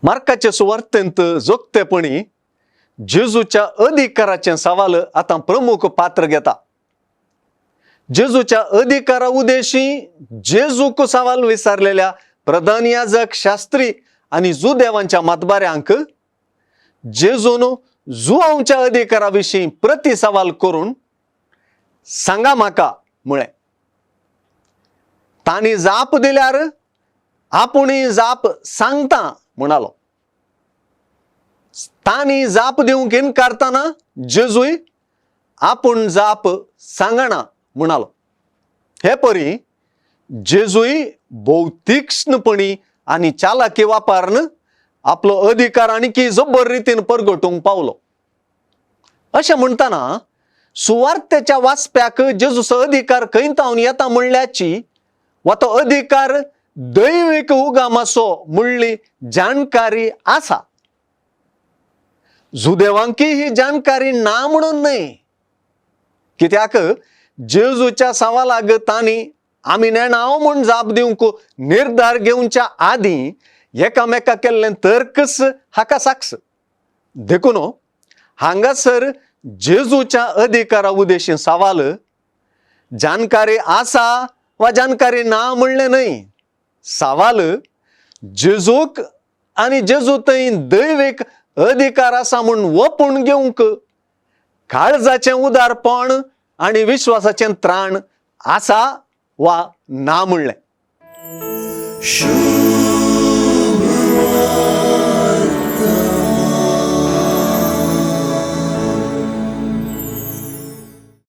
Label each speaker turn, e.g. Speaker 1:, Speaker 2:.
Speaker 1: मार्काचे सुवार्तेंत जोगतेपणी जेजूच्या अधिकाराचें सवाल आतां प्रमुख पात्र घेता. जेजूच्या अधिकारा उदेशी जेजूक सवाल विचारलेल्या प्रधान याजक, शास्त्री आनी जुदेवांच्या मातबाऱ्यांक जेजून जुआंवच्या अधिकारा विशीं प्रति सवाल करून सांगा म्हाका म्हळें. तांणी जाप दिल्यार आपुणूय जाप सांगता म्हणालो. तांणी जाप दिवंक इनकारतना जेजूय आपूण जाप सांगना म्हणालो. हे परी जेजूय भोव तीक्ष्णपणी आनी चालाकी वापरून आपलो अधिकार आणखी जबर रितीन परगटूंक पावलो. अशें म्हणटना सुवार्तेच्या वाचप्याक जेजूचो अधिकार खंय तावन येता म्हणल्याची वा तो अधिकार दैवीक उगामाचो म्हणली जाणकारी आसा. जुदेवांकी ही जाणकारी ना म्हणून न्हय, कित्याक जेजूच्या सवालाक तांणी आमी नेणाव म्हूण जाप दिवंक निर्धार घेवच्या आदीं एकामेका केल्लें तर्कच हाका साक्ष. देखून हांगासर जेजूच्या अधिकारा उदेशी सवाल जानकारी आसा वा जानकारी ना म्हणलें न्हय. सवाल जेजूक आनी जेजू थंय दैवीक अधिकार आसा म्हूण वपून घेवंक काळजाचें उदारपण आनी विश्वासाचें त्राण आसा वा ना म्हणलें.